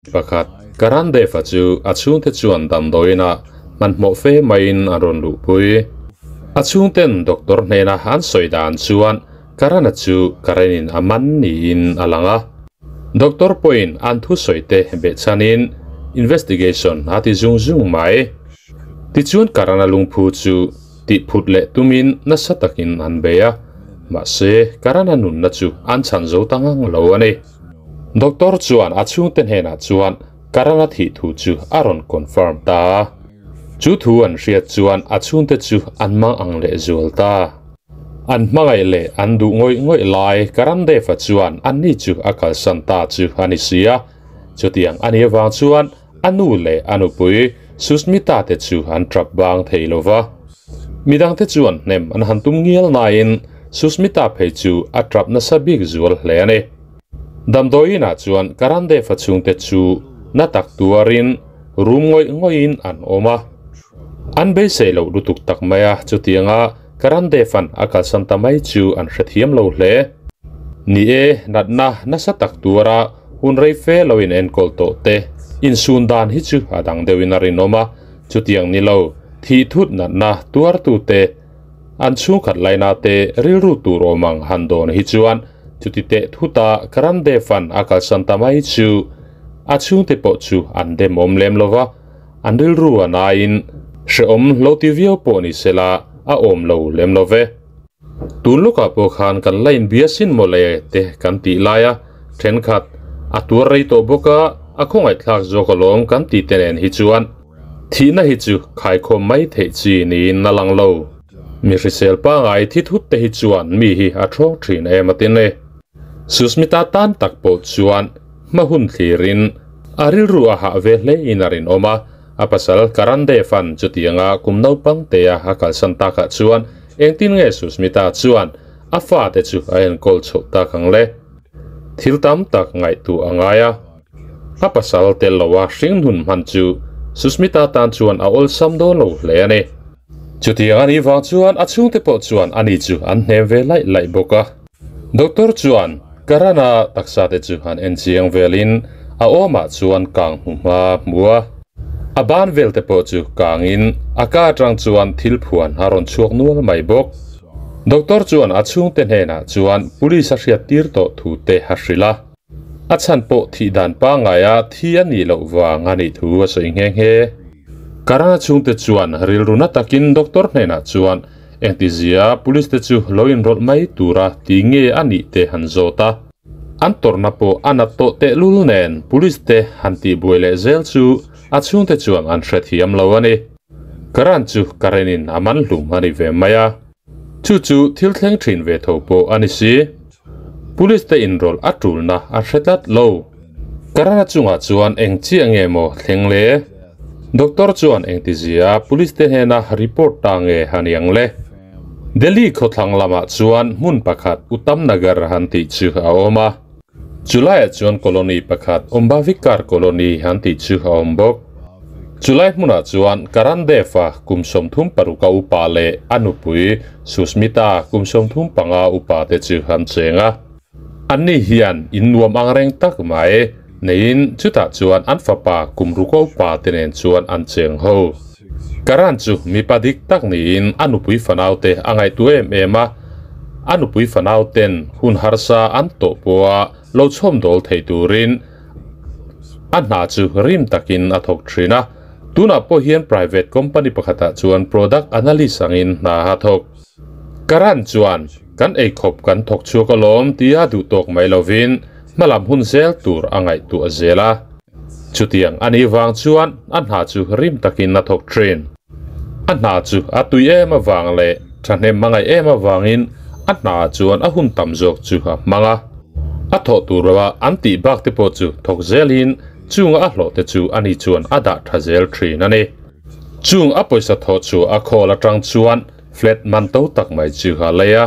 Pakhat, Karan Dev-a chu a chhungte chuan damdawiinah hmanhmawh fe maiin an rawn luhpui. A chhungten doctor hnena an sawi dan chuan Karan-a chu Karen-in a man niin a lang a. Doctor pawhin an thusawite behchhanin investigation a ti zung zung mai. Tichuan Karan-a lungphu chu tihphut leh tumin nasa takin an bei a, mahse Karan-a nunna chu an chhan zo ta ngang lo a ni. Doctor chuan a chhungte hnenah chuan Karan-a thih thu chu a rawn confirm ta a. Chu thu an hriat chuan a chhungte chu an mang ang leh zual ta. An hmangaih leh an duh ngawih ngawih lai Karan Dev-a chuan anni chu a kalsan ta chu a ni si a. Chutiang a nih avang chuan a nu leh a nupui Susmita te chu an tap bang thei lo va. Midangte chuan hnem an han tum ngial nain Susmita phei chu a tap nasa bik zual hle a ni. Damdawiinah chuan Karandev-a chhungte chu na tak tuarin rum ngawih ngawihin an awm a. An beisei loh lutuk tak mai a, chutianga Karandev-a'n a kalsan ta mai chu an hrethiam lo hle. Ni e, natna nasa tak tuara hun rei fe lo in enkawl tawh te insun dan hi chu a dang deuhin a rinawm a, chutiang ni lo, thih thut natna tuartute, An chhungkhat laina te rilru tur awm ang han dawn hi chuan chuti teh thuta Karandev-a'n a kalsan ta mai chu a chhungte pawh chu an dem awm lem lo va, an rilru a naiin hrehawm lo ti viau pawh ni sela a awm lo lem lo ve. Tun lawkah pawh khan kan la inbia sin mawle te kan tih laia thenkhat a tuar rei tawh bawk a, a khawngaihthlak zawk alawm kan tih te nen hi chuan Thihna hi chu khaikhawm mai theih chi niin a lang lo. Mi hrisel pangai thi thut te hi chuan mi hi a thawng thin em a tin e. Susmita tan tak pawh chuan hma hun thlirin a rilru a hah ve hle in a rinawm a, a pasal Karandev-a'n chutianga kum naupang tea a kalsan takah chuan engtin nge Susmita chuan a fate chu a enkawl chhoh tak ang le? Thil tam tak ngaihtuah a ngai a. A pasal tel loa hringnun hman chu Susmita tan chuan a awlsam dawn lo hle a ni. Chutiang a nih vang chuan a chhungte pawh chuan ani chu an hnem ve laih laih bawk a. Doctor chuan Karan-a taksa te chu han en chiang velin a awmah chuan kang hmu hma hmu a. A ban vel te pawh chu kangin a ka atang chuan thil phuan a rawn chhuak nual mai bawk. Doctor chuan a chhungte hnenah chuan police a hriat tir tawh thu te a hrilh a. A chhan pawh thih dan pangaia thi a nih loh vang a nih thu a sawi nghe nghe. Karana chhungte chuan rilru na takin doctor hnenah chuan engtizia police te chu lo inrawlh mai tura ti nge a nih te han zawt a. An tawrhna pawh a nat tawh tehlul nen police te han tihbuai leh zel chu a chhungte chuan an hrethiam lo a ni. Karan chu Karen-in a man hlum a ni ve mai a. Chu chu thil thleng thin ve tho pawh a ni si. Police te inrawlh a tulna a hre tlat lo. Karana chungah chuan eng chiah nge maw thleng le? Doctor chuan engtizia police te hnena report ta nge a ni ang le? Delhi khawthlang lamah chuan hmun pakhat Uttam Nagar han tih chu a awm a. Chulaiah chuan colony pakhat Ombavikar Colony han tih chu a awm bawk. Chulai hmunah chuan Karan Dev-a kum 36 a upa leh a nupui Susmita kum 35 upa te chu an cheng a. Anni hian in nuam ang reng tak mai neiin chutah chuan an fapa kum ruk a upa te nen chuan an cheng ho. Karan chu mipa dik tak niin a nupui fanaute a ngaihtuah em em a, a nupui fanauten hun harsa an tawh pawha lo chhawmdawl thei turin a hna chu rim takin a thawk thin a. Tunah pawh hian private company pakhatah chuan product analyst angin hna a thawk. Karan chuan, Kan eikhawp kan thawk chhuak alawm tia duhtawk mai lovin hmalam hun zel tur a ngaihtuah zel a. Chutiang a nih vang chuan a hna chu rim takin a thawk thin. A hna chu a tui em avang leh thahnem a ngaih em avangin a hnaah chuan a hun tam zawk chu a hmang a. A thawh tur loa an tih bak te pawh chu thawk zelin chunga a hlawh te chu ani chuan a dah tha zel thin a ni. Chung a pawisa thawh chu a khawl atang chuan flat man to tak mai chu a lei a.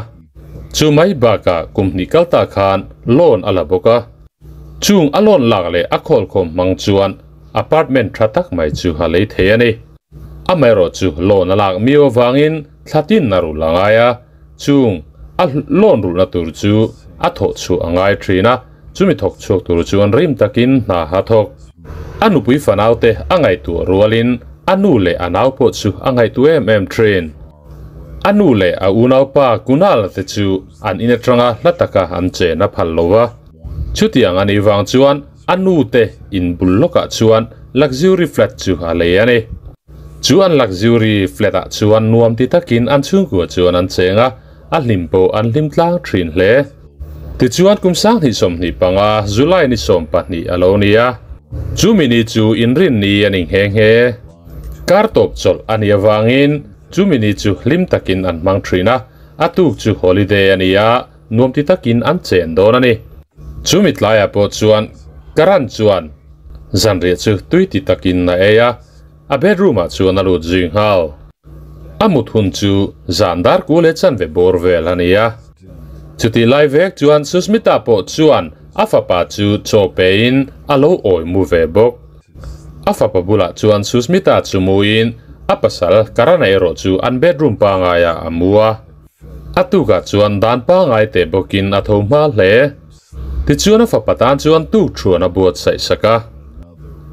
Chu mai bakah kum hnih kal ta khan loan a la bawk a. Chung a loan lak leh a khawlkhawm hmang chuan apartment tha tak mai chu a lei thei a ni. Amaherawh chu loan a lak miau avangin thla tin a rulh a ngai a, chung a loan rulhna tur chu a thawh chhuah a ngai thin a, chumi thawk chhuak tur chuan rim takin hna a thawk. A nupui fanau te a ngaihtuah rualin a nu leh a nau pawh chu a ngaihtuah em em thin. A nu leh a unaupa Kunal te chu an in atanga hla taka an chen a phal lo va. Chutiang a nih vang chuan a nu te in bul lawkah chuan luxury flat chu a lei a ni. Chu an luxury flat ah chuan nuam ti takin an chhungkua chuan an cheng a, a hlim pawh an hlim tlang thin hle. Tichuan kum 2025 July ni 12 a lo ni a, chumi ni chu inrinni a ni nghe nghe. Kar tawp chawlh a nih avangin chumi ni chu hlim takin an hmang thin a, a tuk chu holiday a ni a, nuam ti takin an chen dawn a ni. Chumi tlaiah pawh chuan Karan chuan zanriah chu tui ti takin a ei a, a bedroom ah chuan a lut zui nghal. A mut hun chu zan dar ku leh chanve bawr vel a ni a. Chutih lai vek chuan Susmita pawh chuan a fapa chu chaw pein a lo awi mu ve bawk. A fapa bulah chuan Susmita chu muin a pasal Karana erawh chu an bedroom pangaiah a mu a. A tukah chuan dan pangai teh bawkin a tho hma hle. Tichuan a fapa tan chuan tuk thuan a buatsaih sak a.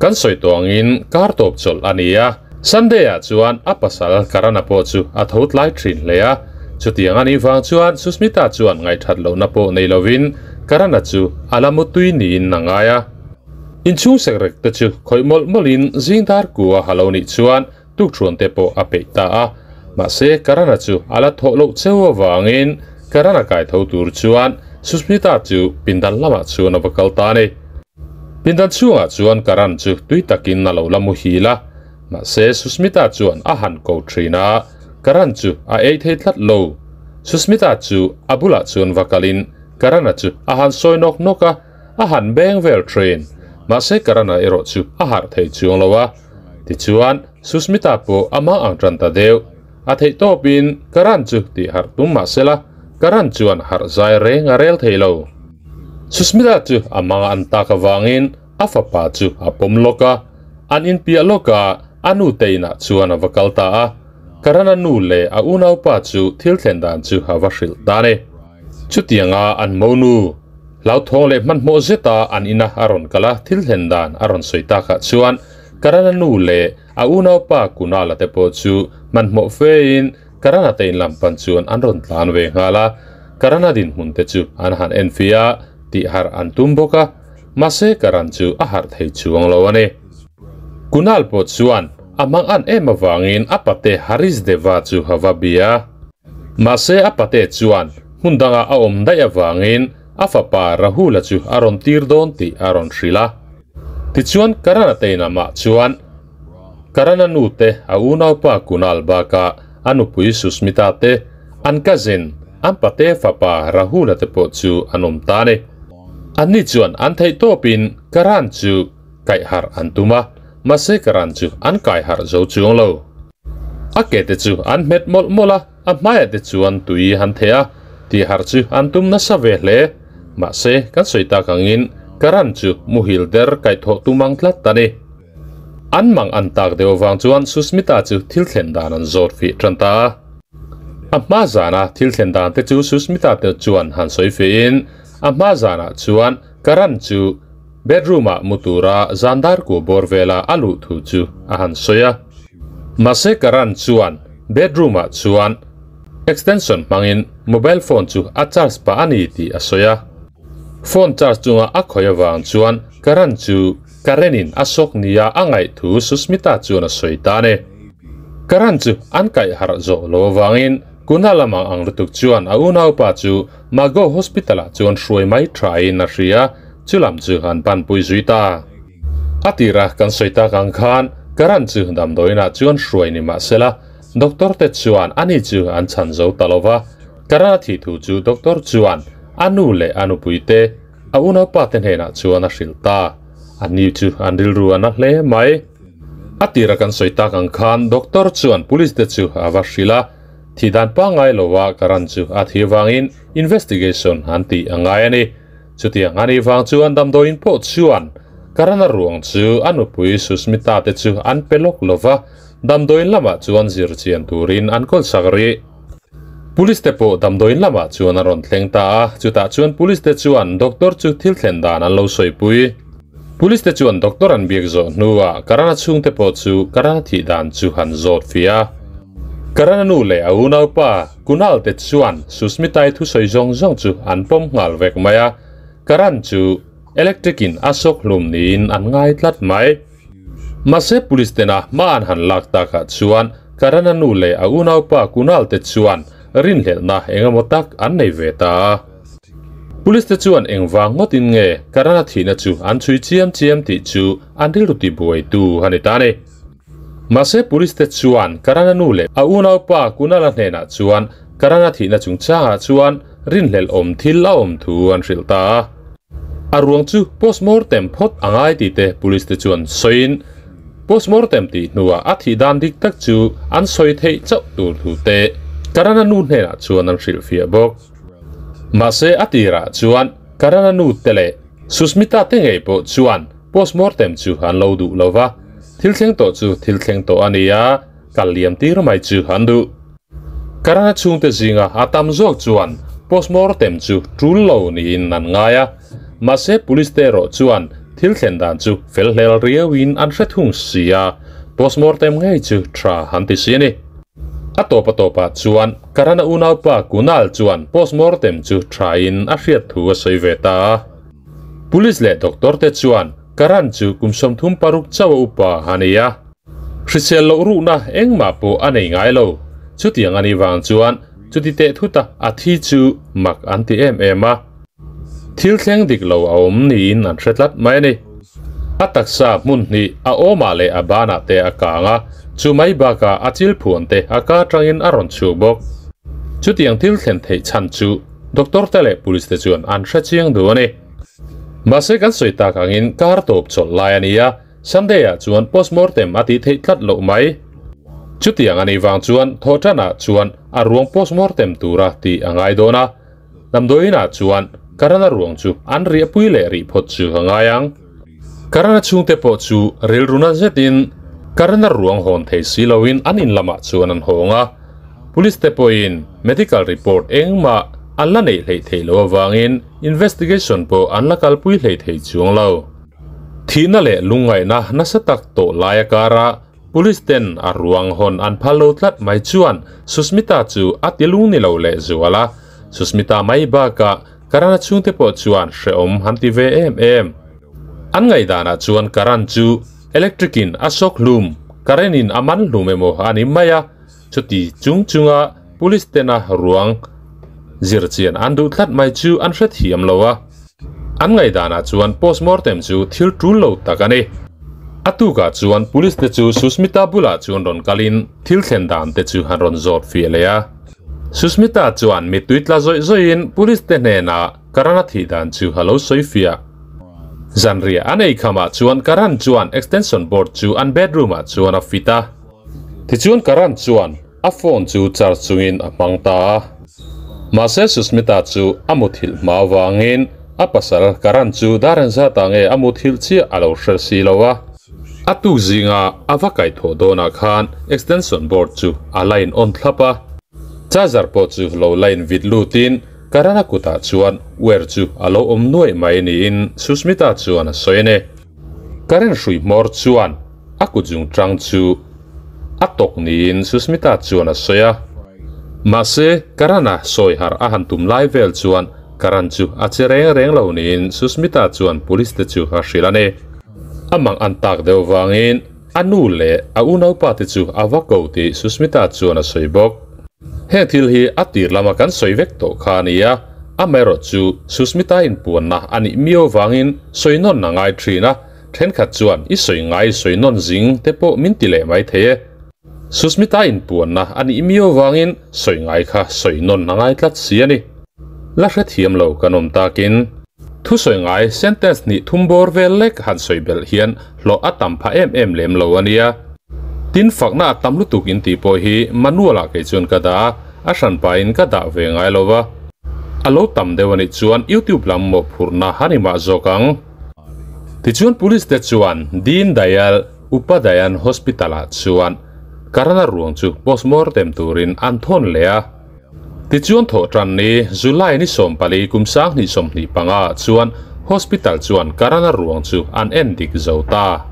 Kan sawi tawh angin kar tawp chawlh a ni a, Sunday ah chuan a pasal Karana pawh chu a tho tlai thin hle a. Chutiang a nih vang chuan Susmita chuan ngaihthat lohna pawh nei lovin Karana chu a la mutui niin a ngai a. Inchhung sekrek te chu khawih mawlh mawlhin zing dar ku a ha lo nih chuan Tukthuan te pawh a peih ta a, mahse Karana chu a la thawh loh cheu avangin Karana kai tho tur chuan Susmita chu pindan lamah chuan a va kal ta a ni. Pindan chhungah chuan Karan chu tui takin a lo la muhil a, mahse Susmita chuan a han ko thin a, Karan chu a ei thei tlat lo. Susmita chu a bulah chuan va kalin Karana chu a han sawi nawk nawk a, a han beng vel thin. Mahse Karana erawh chu a harh thei chuang lo a. Tichuan, Susmita pawh amah ang tan ta deuh. A theih tawpin Karan chu tih harh tum mah sela, Karan chuan harh zai reng a rel thei lo. Susmita chu a mang an tak avangin a fapa chu a pawm lawk a, an inpiah lawk a, a nu te inah chuan a va kal ta a. Karana nu leh a unaupa chu thil thlen dan chu a va hrilh ta a ni. Chutianga an monu Hlauthawng leh hmanhmawh zeta an ina a rawn kal a, thil thlen dan a rawn sawi takah chuan Karana nu leh a unaupa Kunala te pawh chu hmanhmawh fein Karana te inlam pan chuan an rawn tlan ve nghal a, Karana dinhmun te chu an han enfiah a, tih harh an tum bawk a, mahse Karan chu a harh thei chuang lo a ni. Kunal pawh chuan a hmang an em avangin a pate Harish Deva chu a va bia. Mahse a pate chuan hmun dangah a awm daih avangin a fapa Rahula chu a rawn tir dawn tih a rawn hrilh a. Tichuan Karana te inamah chuan Karana nu te a unaupa Kunal bakah a nupui Susmita te, an cousin, an pate fapa Rahula te pawh chu an awm ta a ni. Anni chuan an theih tawpin Karan chu kaih harh an tum a, mahse Karan chu an kai harh zo chuang lo. A ke te chu an hmet mawlh mawlh a, a hmaiah te chuan tui han theh a, tih harh chu an tum nasa ve hle. Mahse, kan sawi tak angin Karan chu muhil der kaihthawh tum ang tlat a ni. An mang an tak deuh avang chuan Susmita chu thil thlen dan an zawt fih tan ta a. A hma zana thil thlen dan te chu Susmita te chuan han sawi fihin, a hma zanah chuan Karan chu Bedroom ah mu tura zan dar ku bawr vela a luh thu chu a han sawi a. Mahse Karan chuan bedroom ah chuan extension hmangin mobile phone chu a charge pah a ni tih a sawi a. Phone charge chunga a khawih avang chuan Karan chu current in a shock nia a ngaih thu Susmita chuan a sawi ta a ni. Karan chu an kaih harh zawh lo avangin Kunal lamang ang lutuk chuan a unaupa chu Mago Hospital ah chuan hruai mai tha in a hria, chu lam chu an panpui zui ta. A tira kan sawi tak ang khan Karan chu damdawiin ah chuan hruai ni mahsela doctor te chuan ani chu an chhan zo ta lova, Karan a thih thu chu doctor chuan a nu leh a nupui te, a unaupa te hnenah chuan a hrilh ta. A ni chu an rilru a na hle mai. A tira kan sawi tak ang khan doctor chuan police te chu a va hrilh a, Thih dan pangngai loa Karan chu a thih vangin investigation an tih a ngai a ni. Chutiang a nih vang chuan damdawiin pawh chuan Karana ruang chu a nupui Susmita te chu an pe lawk lova, damdawiin lamah chuan zir chian turin an kawlsak rih. Police te pawh damdawiin lamah chuan a rawn thleng ta a, chutah chuan police te chuan doctor chu thil thlen dan an lo sawipui. Police te chuan doctor an biak zawh hnuah Karan-a chhungte pawh chu Karan-a thih dan chu han zawt fih a. Karan-a nu leh a unaupa Kunal te chuan Susmita-i thusawi zawng zawng chu an pawm nghal vek mai a, Karan chu electric in a sawk hlum niin an ngai tlat mai. Mahse police tena hma an han lak takah chuan Karan-a nu leh a unaupa Kunal te chuan rinhlelhna engemaw tak an nei ve ta a. Police te chuan engvang ngawtin nge Karan-a thihna chu an chhui chiam chiam tih chu an rilru tibuaitu a ni ta a ni. Mahse police te chuan Karan-a nu leh a unaupa Kunal-a hnenah chuan Karan-a thihna chungchangah chuan rinhlelh awm thil a awm thu an hrilh ta a. A ruang chu postmortem phawt a ngai tih te police te chuan sawiin postmortem tih hnuah a thih dan dik tak chu an sawi theih chauh tur thu te Karan-a nu hnenah chuan an hrilhfiah bawk. Mahse a tirah chuan Karan-a nu te leh Susmita te ngei pawh chuan postmortem chu an lo duh lo va, thil thleng tawh chu thil thleng tawh a ni a, kal liam tir mai chu an duh. Karana chhungte zinga a tam zawk chuan postmortem chu tul lo niin an ngai a, mahse police te erawh chuan thil thlen dan chu fel hlel riauin an hre thung si a, postmortem ngei chu tha han ti si a ni. A tawp a tawpah chuan Karana unaupa Kunal chuan postmortem chu thain a hriat thu a sawi ve ta a. Police leh doctor te chuan Karan chu kum 36 chauh a upa a ni a. Hrisel loh ruhna engmah pawh a nei ngai lo. Chutiang a nih vang chuan chuti teh thuta a thi chu mak an ti em em a. Thil thleng dik lo a awm niin an hre tlat mai a ni. A taksa hmun hnih a awmah leh a banah te a kang a, chu mai bakah a chil phuan te a ka atangin a rawn chhuak bawk. Chutiang thil thlen theih chhan chu doctor te leh police te chuan an hre chiang duh a ni. Mahse kan sawi tak angin kar tawp chawlh lai a ni a. Sunday ah chuan postmortem a tih theih tlat loh mai. Chutiang a nih vang chuan thawhṭan ah chuan a ruang postmortem tura tih a ngai dawn a. Damdawiin ah chuan Karana ruang chu an riahpui leh rih phawt chu a ngai ang. Karana chhungte pawh chu rilruna zetin Karana ruang hawn thei si loin an in lamah chuan an hawng a. Police te pawhin medical report engmah an la neih hleih theih loh avangin investigation pawh an la kalpui hleih thei chuang lo. Thihna leh lungngaihna nasa tak tawh lai a kara Police ten a ruang hawn an phal lo tlat mai chuan Susmita chu a ti lung ni lo leh zual a, Susmita mai bakah Karan-a chhungte pawh chuan hrehawm han ti ve em em. An ngaihdanah chuan Karan chu electric in a shock hlum, current in a man hlum emaw a ni mai a, chuti chung chunga Police tena ruang zirchian an duh tlat mai chu an hrethiam lo a. An ngaihdanah chuan postmortem chu thil tul lo tak a ni. A tukah chuan police te chu Susmita bulah chuan rawn kalin thil thlen dan te chu an rawn zawt fiah leh a. Susmita chuan mittui tla zawih zawihin police te hnenah Karan-a thih dan chu a lo sawi fiah. Zanriah an ei khamah chuan Karan chuan extension board chu an bedroom ah chuan a fit a. Tichuan Karan chuan a phone chu charge chungin a hmang ta a. Mahse Susmita chu a muthilh hma avangin a pasal Karan chu dar engzat ah nge a muthilh chiah a lo hre si lo a. A tuk zinga a va kaihthawh dawnah khan extension board chu a line on thlap a. Charger pawh chu lo line vit lutin Karan-a kutah chuan wire chu a lo awm nuaih mai niin Susmita chuan a sawi a ni. Karan hrui hmawr chuan a kut zung tang chu a tawk niin Susmita chuan a sawi a. Mahse, Karan-a sawi harh a han tum lai vel chuan Karan chu a che reng reng lo niin Susmita chuan police te chu a hrilh a ni. A mang an tak deuh vangin a nu leh a unaupa te chu a va ko tih Susmita chuan a sawi bawk. Heng thil hi a tir lama kan sawi vek tawh kha a ni a, amaherawh chu Susmita inpuanna a nih miau vangin sawi nawn a ngai thin a, Thenkhat chuan i sawi ngai sawi nawn zing te pawh min ti leh mai thei e. Susmita inpuanna a nih miau vangin sawi ngai kha sawi nawn a ngai tlat si a ni. La hrethiam lo kan awm takin. Thu sawi ngai sentence hnih thum bawr vel lek han sawi belh hian hlawh a tam phah em em lem lo a nia. Tin fakna a tam lutuk in tih pawh hi manual ah kei chuan ka dah a, a hranpain ka dah ve ngai lo va. A lo tam deuh a nih chuan YouTube lam mawhphurhna a ni mah zawk ang. Tichuan police te chuan Deen Dayal Upadhayan Hospital ah chuan Karana ruang chu postmortem turin an thawn leh a. Tichuan thawhtan ni July ni 14 kum 2025 ah chuan Hospital chuan Karan-a ruang chu an en dik zo ta.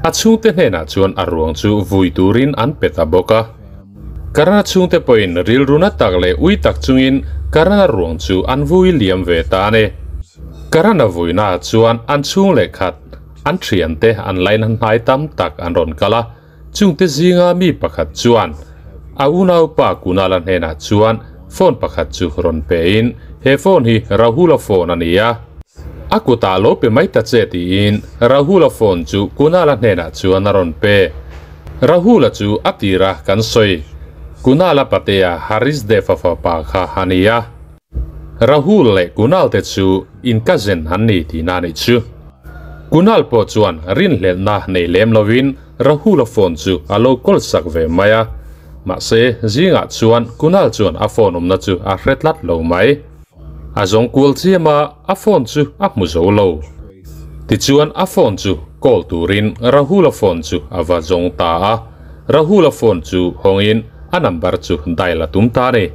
A chhungte hnenah chuan a ruang chu vui turin an pe ta bawk a. Karan-a chhungte pawhin rilru na tak leh ui tak chungin Karan-a ruang chu an vui liam ve ta a ni. Karan-a vuinaah chuan an chhung leh khat, an thiante an laina hnai tam tak an rawn kal a. Chungte zinga mi pakhat chuan a unaupa Kunal-a hnenah chuan phone pakhat chu rawn pein, He phone hi Rahul-a phone a ni a, a kutah lo pe mai ta che tiin Rahul-a phone chu Kunal-a hnenah chuan a rawn pe. Rahul-a chu a tira kan sawi, Kunal-a patea Harish Dev-a fapa kha a ni a. Rahul leh Kunal te chu in cousin an ni tihna a nih chu. Kunal pawh chuan rinhlelhna nei lem lovin Rahul-a phone chu a lo call sak ve mai a. Mahse, zingah chuan Kunal chuan a phone awmna chu a hre tlat lo mai. A zawng kual chiam a, a phone chu a hmu zo lo. Tichuan a phone chu call turin Rahul-a phone chu a va zawng ta a. Rahul-a phone chu hawngin a number chu dial a tum ta a ni.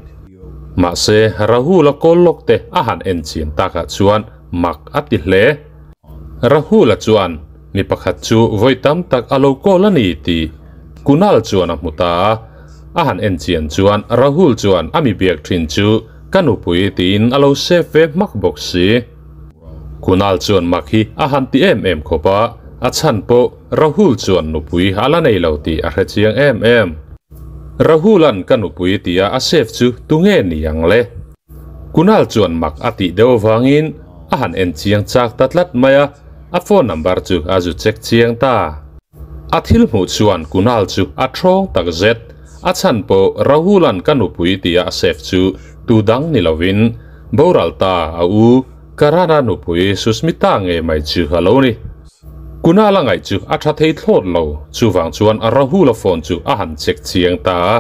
Mahse, Rahul-a call lawk te a han en chian takah chuan mak a ti hle. Rahul-a chuan mi pakhat chu vawi tam tak a lo call a ni tih Kunal chuan a hmu ta a. A han en chian chuan Rahul chuan a mi biak thin chu ka nupui tiin a lo save ve hmak bawk si. Kunal chuan mak hi a han ti em em khawp a, a chhan pawh Rahul chuan nupui a la nei lo tih a hre chiang em em. Rahul-a'n ka nupui tia a save chu tunge ni ang le? Kunal chuan mak a tih deuh avangin a han en chiang chak ta tlat mai a, a phone number chu a zu check chiang ta. A thil hmuh chuan Kunal chu a thawng tak zet, a chhan pawh Rahul-a'n ka nupui tia a save chu tu dang ni lovin boral ta a u Karan-a nupui Susmita nge mai chu a lo ni. Kunal a ngaih chu a tha thei thlawt lo, chuvang chuan Rahul-a phone chu a han check chiang ta a.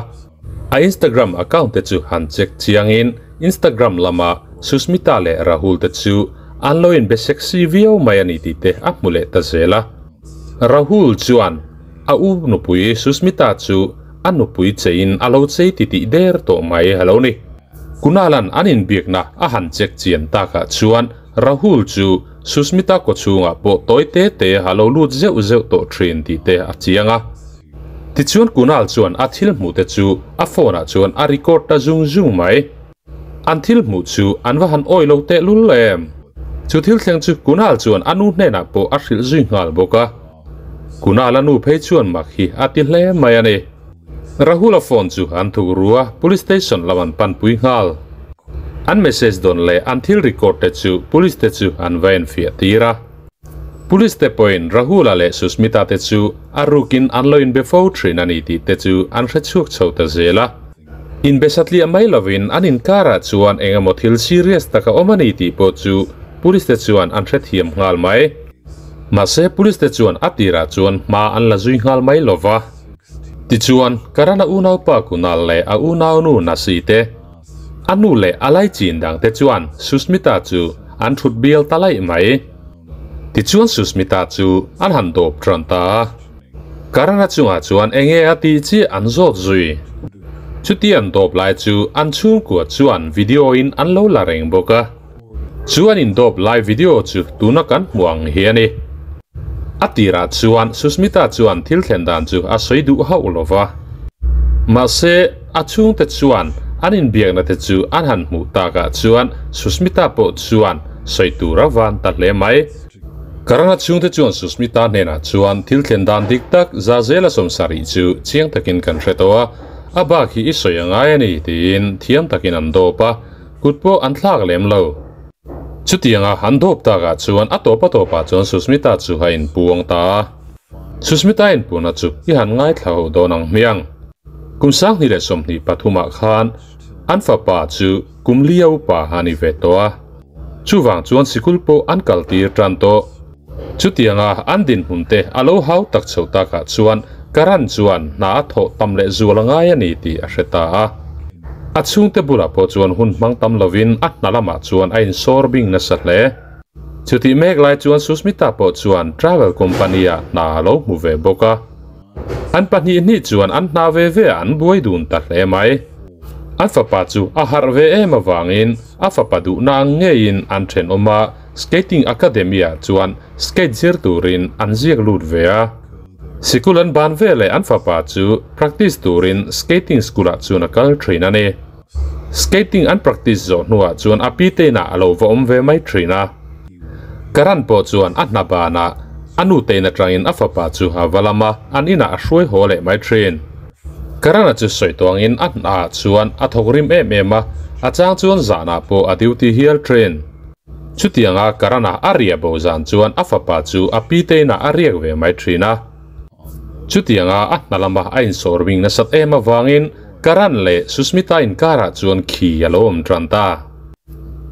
A Instagram account te chu han check chiangin Instagram lama Susmita leh Rahul te chu an lo inbe sexy viau mai a ni tih te a hmu leh ta zel a. Rahul chuan a u nupui Susmita chu a nupui cheiin a lo chei titih der tawh mai a lo ni. Kunal-a'n an inbiakna a han check chian takah chuan Rahul chu Susmita kawchhungah pawh tawi te te a lo lut zeuh zeuh tawh thin tih te a chiang a. Tichuan Kunal chuan a thil hmuh te chu a phone ah chuan a record ta zung zung mai. An thil hmuh chu an va han awi lo tehlul em. Chu thil thleng chu Kunal chuan a nu hnenah pawh a hrilh zui nghal bawk a. Kunal a nu phei chuan mak hi a ti hle mai a ni. Rahul-a phone chu an thuk ru a, police station lam an panpui nghal. An message dawn leh an thil record te chu police te chu an va enfiah tir a. Police te pawhin Rahul-a leh Susmita te chu a rukin an lo inbe fo thin a ni tih te chu an hre chhuak chho ta zel a. Inbe satliah mai lovin an inkarah chuan eng emaw thil serious tak a awm a ni tih pawh chu police te chuan an hrethiam nghal mai. Mahse police te chuan a tirah chuan hma an la zui nghal mai lova. Tichuan, Karan-a unaupa Kunal leh a unaunu Nasi te, a nu leh a laichin dangte chuan Susmita chu an thut bial ta laih mai. Tichuan Susmita chu an han dawp tan ta a. Karan-a chungah chuan enge a tih chiah an zawt zui. Chuti an dawp lai chu an chhungkua chuan video-in an lo la reng bawk a. Chu an indawp lai video chu tuna kan hmu ang hi a ni. A tirah chuan Susmita chuan thil thlen dan chu a sawi duh hauh lo va. Mahse, a chhungte chuan an inbiakna te chu an han hmuh takah chuan Susmita pawh chuan sawi tur a van ta hle mai. Karana chhungte chuan Susmita hnenah chuan thil thlen dan dik tak Zazela sawmsarih chu chiang takin kan hre tawh a, a bak hi i sawi a ngai a ni tiin thiam takin an dawp a. Kut pawh an thlak lem lo. Chutianga an dawp takah chuan a tawp a tawpah chuan Susmita chu a inpuang ta a. Susmita inpuana chu i han ngaithla ho dawn ang hmiang. Kum 2023 ah khan an fapa chu kum lia upa a ni ve tawh a. Chuvang chuan sikul pawh an kal tir tan tawh. Chutianga an dinhmun te a lo hau tak chho takah chuan Karan chuan hna a thawh tam leh zual a ngai a ni tih a hre ta a. A chhungte bulah pawh chuan hun hmang tam lovin a hna lamah chuan a insawr bing nasa hle. Chutih mek lai chuan Susmita pawh chuan travel company-ah hna a lo hmu ve bawk a. An pahnih hnih chuan an hna ve ve ah an buai dun ta hle mai. An fapa chu a harh ve em avangin a fapa duhna ang ngeiin an thenawm a. Skating Academy-ah chuan skate zir turin an ziak lut ve a. Sikul an ban veleh an fapa chu practice turin skating school-ah chuan a kal thin a ni. Skating an practice zawh hnuah chuan a pi te inah a lo va awm ve mai thin a. Karan pawh chuan a hna banah a nu te in atangin a fapa chu a va lam a, an inah a hruai haw leh mai thin. Karana chu sawi tuangin a hnaah chuan a thawk rim em em a, a chang chuan zanah pawh a duty hial thin. Chutianga Karana a riah bo zan chuan a fapa chu a pi te inah a riak ve mai thin a. Chutianga a hna lama a insawr bing nasat em avangin Karan leh Susmita inkarah chuan khi a lo awm tan ta.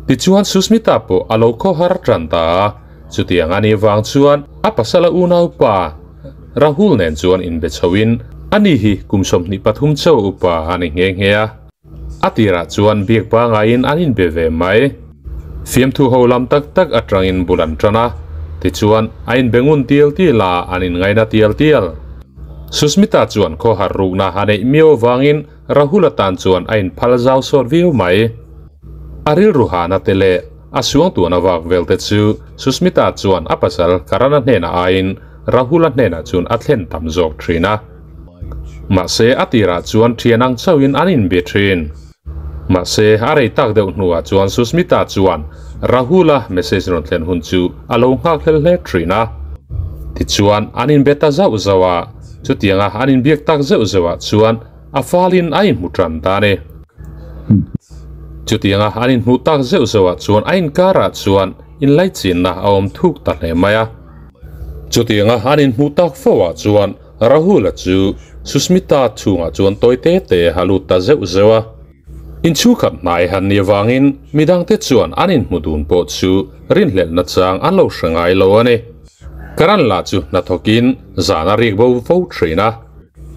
Tichuan Susmita pawh a lo khawhar tan ta a, chutiang a nih vang chuan a pasala unaupa Rahul nen chuan inbe chhoin ani hi kum 23 chauh upa a ni nghe nghe a. A tirah chuan biak pangaiin an inbe ve mai. Fiamthu ho lam tak tak atangin bul an tan a, tichuan a inbe ngun tial tial a, an inngaina tial tial. Susmita chuan khawhar rukna a neih miau avangin Rahul atan chuan a inphal zau sawt viau mai. A rilru hahna te leh a suangtuahna vak vel te chu Susmita chuan a pasal Karana hnenah aiin Rahul-a hnenah chuan a thlen tam zawk thin a. Mahse a tirah chuan thian ang chauhin an inbe thin. Mahse a rei tak deuh hnuah chuan Susmita chuan Rahul-a message rawn thlen hun chu a lo nghak hlel hle thin a. Tichuan an inbe ta zauh zauh a, chutianga an inbiak tak zeuh zeuhah chuan a falin a inhmu tan ta a ni. Chutianga an inhmuh tak zeuh zeuhah chuan a inkarah chuan inlaichinna a awm thuk ta hle mai a. Chutianga an inhmuh tak fo ah chuan Rahul-a chu Susmita chhungah chuan tawi te te a lut ta zeuh zeuh a. Inchhungkhat hnai han ni avangin midangte chuan an inhmu dun pawh chu rinhlelhna chang an lo hre ngai lo a ni. Karan lah chu hnathawkin zan a riak bo fo thin a.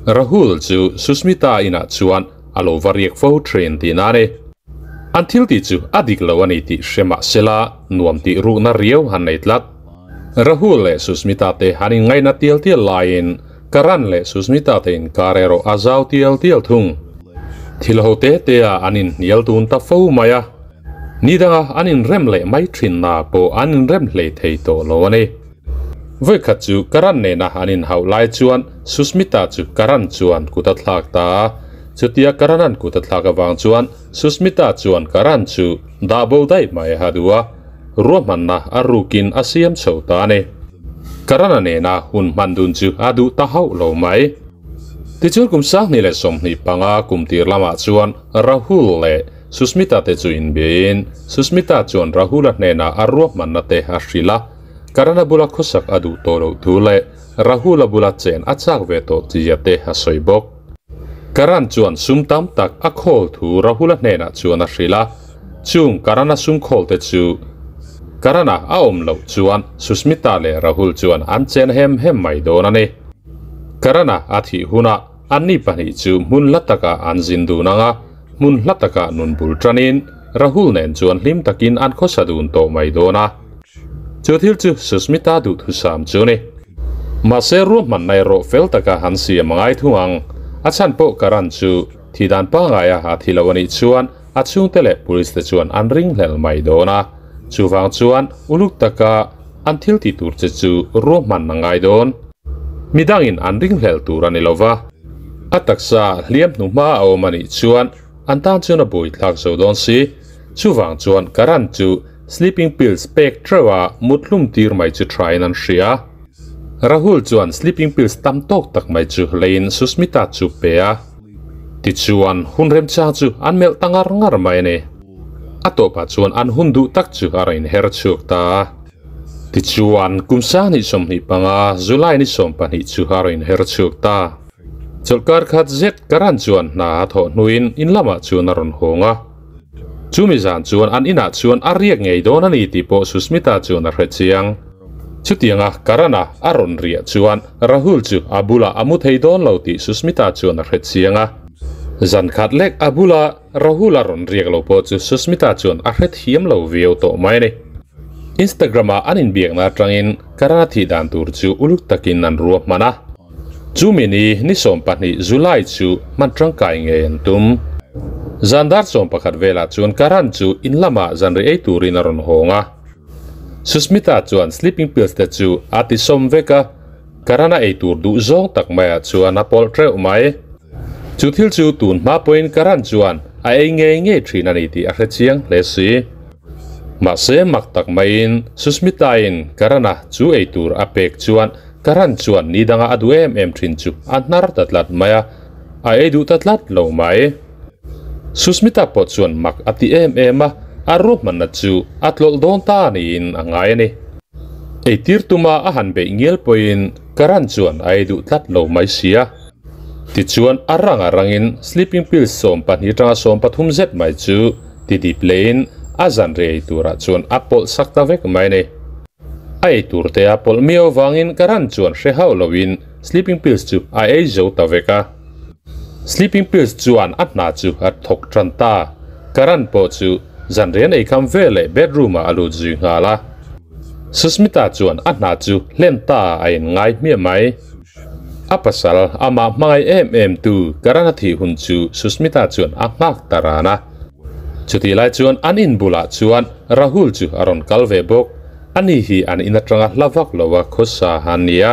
Rahul chu Susmita inah chuan a lo va riak fo thin tihna a ni. An thil tih chu a dik lo a ni tih hre mah sela nuam tih rukna riau han nei tlat. Rahul leh Susmita te han inngaihna tial tial laiin Karan leh Susmita te inkar erawh a zau tial tial thung. Thil ho te te ah an inhnial dun ta fo mai a, ni danga an inrem leh mai thinna pawh an inrem hlei thei tawh lo a ni. Vawikhat chu Karan nena an inhauh lai chuan Susmita chu Karan chuan kut a thlak ta a, chutia Karanan kut a thlak avang chuan Susmita chuan Karan chu dah bo daih mai a duh a, ruahmanna a rukin a siam chho ta a ni. Karana nena hun hman dun chu a duh ta hauh lo mai. Tichuan kum 2025 kum tir lamah chuan Rahul leh Susmita te chu inbiain Susmita chuan Rahul-a hnenah a ruahmanna te a hrilh a, Karana bula khawsak a duh tawh loh thu leh Rahul-a bula chen a chak ve tawh tia te a sawi bawk. Karan chuan sum tam tak a khawl thu Rahul-a hnenah chuan a hrilh a, chung Karana sum khawl te chu Karana a awm loh chuan Susmita leh Rahul chuan an chen hem hem mai dawn a ni. Karana a thih hunah anni pahnih chu hmun hla takah an zin dun ang a, hmun hla takah nun bul tanin Rahul nen chuan hlim takin an khawsa dun tawh mai dawn a. Chu thil chu Susmita duhthusam chu a ni. Mahse ruahmanna erawh fel taka han siam a ngai thung ang. A chhan pawh Karan chu thi dan pangaia a thi lo a nih chuan a chhungte leh police te chuan an ringhlel mai dawn a. Chuvang chuan uluk taka an thil ti tur che chu ruahman a ngai dawn. Midangin an ringhlel tur a ni lo va. A taksa hliam hnuhma a awm a nih chuan an tan chuan a buaithlak zo dawn si. Chuvang chuan Karan chu sleeping pills pek teuh a mut hlum tir mai chu thain an hria. Rahul chuan sleeping pills tam tawk tak mai chu leiin Susmita chu pe a. Tichuan hun remchang chu an melh ta ngar ngar mai a ni. A tawpah chuan an hun duh tak chu a rawn inher chhuak ta a. Tichuan kum 2025 July ni 12 chu a rawn inher chhuak ta. Chawlhkar khat zet Karan chuan hna a thawh hnuin in lamah chuan a rawn hawng a. Chumi zan chuan an inah chuan a riak ngei dawn a ni tih pawh Susmita chuan a hre chiang. Chutianga Karana a rawn riah chuan Rahul chu a bulah a mu thei dawn lo tih Susmita chuan a hre chiang a. Zan khat lek a bula Rahul a rawn riak lo pawh chu Susmita chuan a hre thiam lo viau tawh mai a ni. Instagram-a an inbiakna atangin Karana thih dan tur chu uluk takin an ruahman a. Chumi ni ni 12 July chu hman tangkai ngei an tum. Zan dar 11 velah chuan Karan chu in lamah zanri ei turin a rawn hawng a. Susmita chuan sleeping pills te chu a ti sawm vek a, Karana eitur duh zawng tak maiah chuan a pawlh teuh mai. Chu thil chu tun hma pawhin Karan chuan a ei ngei ngei thin a ni tih a hre chiang hle si. Mahse mak tak maiin Susmita-in Karana chu eitur a pek chuan Karan chuan ni danga a duh em em thin chu a hnar ta tlat mai a, a ei duh ta tlat lo mai. Susmita pawh chuan mak a ti em em a, a ruahmanna chu a tlawlh dawn ta niin a ngai a ni. Eitir tuma a han beih ngial pawhin Karan chuan a ei duh tlat lo mai sia. Tichuan a rang a rangin sleeping pills 12 atanga 13 zet mai chu ti dip lehin a zanri ei turah chuan a pawlh sak ta vek mai a ni. A ei tur te a pawlh miau vangin Karan chuan hre hauh loin sleeping pills chu a ei zo ta vek a. Sleeping pills chuan a hna chu a thawk tan ta. Karan pawh chu zanrian ei kham veleh bedroom ah a lut zui nghal a. Susmita chuan a hna chu hlen ta a in ngai hmiah mai. A pasal amah hmangaih em em tu Karan a thih hun chu Susmita chuan a nghak ta ran a. Chutih lai chuan an in bulah chuan Rahul chu a rawn kal ve bawk. Ani hi an in atanga hla vak lo a khawsa a nia.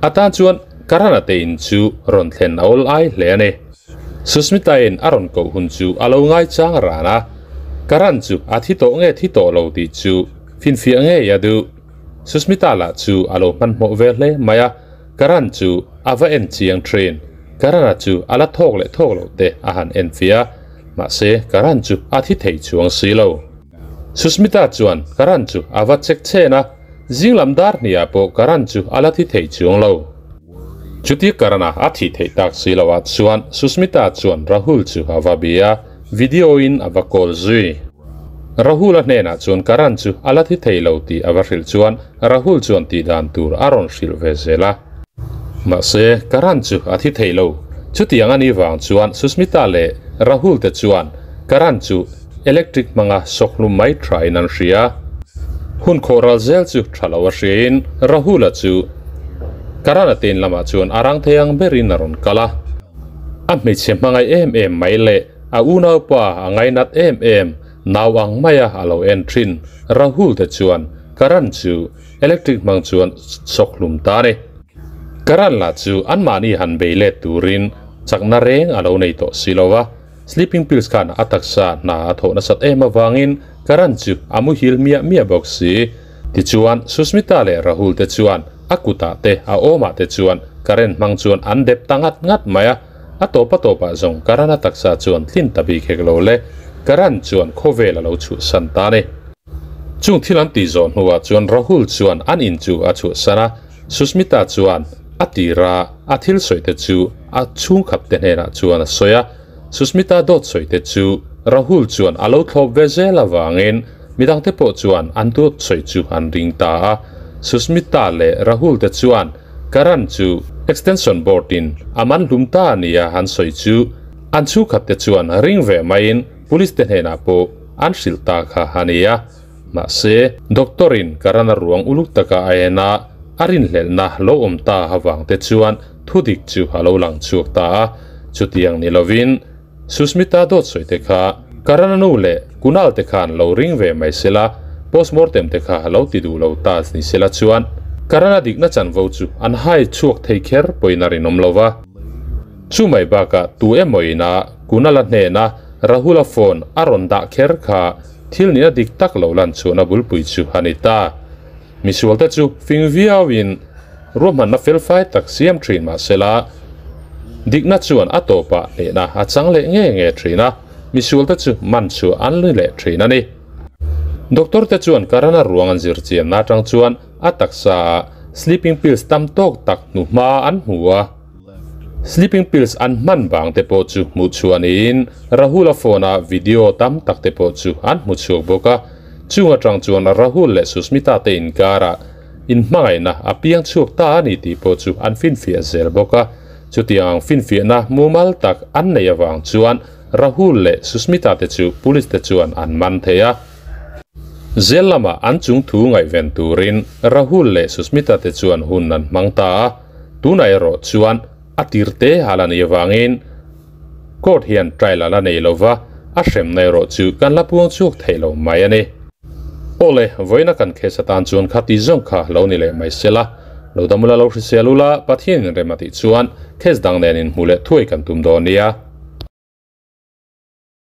A tan chuan Karana te in chu rawn thlen a awl ai hle a ni. Susmita-in a rawn koh hun chu a lo ngaichang ran a, Karan chu a thi tawh nge thi tawh lo tih chu finfiah ngei a duh. Susmita lah chu a lo hmanhmawh ve hle mai a, Karan chu a va en chiang thin. Karana chu a la thawk leh thawk loh te a han en fiah a, mahse Karan chu a thi thei chuang si lo. Susmita chuan Karan chu a va check chhen a, Zinglam dar hniah pawh Karan chu a la thi thei chuang lo. Chuti Karana a thih theih tak si lo ah chuan Susmita chuan Rahul chu a va bia a, video in a va call zui. Rahul a hnenah chuan Karan chu a la thi thei lo tih a va hrilh chuan Rahul chuan tih dan tur a rawn hrilh ve zel a. Mahse, Karan chu a thi thei lo. Chutiang a nih vang chuan Susmita leh Rahul te chuan Karan chu Electric hmanga sawkhlum mai tha in an hria. Hun khawh ral zel chu tha lo a hriain Rahula chu Karana te in lamah chuan a rang thei ang berin a rawn kal a. A hmeichhe hmangaih em em mai leh a unaupa a ngainat em em nau ang maia a lo en thin Rahul te chuan Karan chu electric hmang chuan sawkhlum ta a ni. Karan lah chu anmahni han bei let turin chakna reng a lo nei tawh si lo va. Sleeping pills khan a taksa hna a thawh nasat em avangin Karan chu a muhil miah miah bawk si. Tichuan, Susmita leh Rahul te chuan a kutah te a awmah te chuan current hmang chuan an dep ta ngat ngat mai a. A tawp a tawpah zawng Karan a taksa chuan tlin ta bik hek lo le, Karan chuan khawvel a lo chhuahsan ta a ni. Chung thil an tih zawh hnuah chuan Rahul chuan an in chu a chhuahsan a, Susmita chuan a tira a thil sawi te chu a chhungkhat te hnenah chuan a sawi a, Susmita dawt sawi te chu Rahul chuan a lo thlawp ve zel avangin midang te pawh chuan an dawt sawi chu an ring ta a. Susmita leh Rahul te chuan Karan chu extension board in a man hlum ta nia an sawi chu an chhungkhat te chuan ring ve maiin police te hnenah pawh an hrilh ta kha a ni a. Mahse, doctor in Karana ruang uluk taka a en a, a rinhlelhna lo awm ta avang te chuan thudik chu a lo lang chhuak ta a. Chutiang ni lovin, Susmita dawt sawi te kha Karana nu leh Kunal te khan lo ring ve mai sela, postmortem te kha lo ti duh lo ta ni sela chuan Karana dikna chanvo chu an hai chhuak thei kher pawhin a rinawm lo va. Chu mai bakah tu emaw ina Kunal-a hnena Rahul-a phone a rawn dah kher kha Thil nihna dik tak lo lan chhuahna bulpui chu a ni ta. Misualte chu fing viauin ruahmanna felfai tak siam thin mah sela, dikna chuan a tawpah hnehna a chang leh nge nge thin a, misualte chu man chu an ni leh thin a ni. Doctor te chuan Karana ruang an zir chianna atang chuan a taksaah sleeping pills tam tawk tak hnuhma an hmu a. Sleeping pills an hman vang te pawh chu hmuh chhuah niin Rahul-a phone-a video tam tak te pawh chu an hmu chhuak bawk a. Chung atang chuan Rahul leh Susmita te inkarah inhmangaihna a piang chhuak ta a ni tih pawh chu an finfiah zel bawk a. Chutiang ang finfiahna mumal tak an neih avang chuan Rahul leh Susmita te chu police te chuan an man thei a. Zel lamah an chungthu ngaihven turin Rahul leh Susmita te chuan hun an hmang ta a. Tunah erawh chuan a tirte a la nih avangin court hian trial a la nei lova, a hremna erawh chu kan la puang chhuak thei lo mai a ni. Awle, vawiina kan case atan chuan kha ti zawng kha lo ni leh mai sela, lo dam ula lo hrisel ula, Pathianin rem a tih chuan case dang nen inhmuh leh thuai kan tum dawn nia.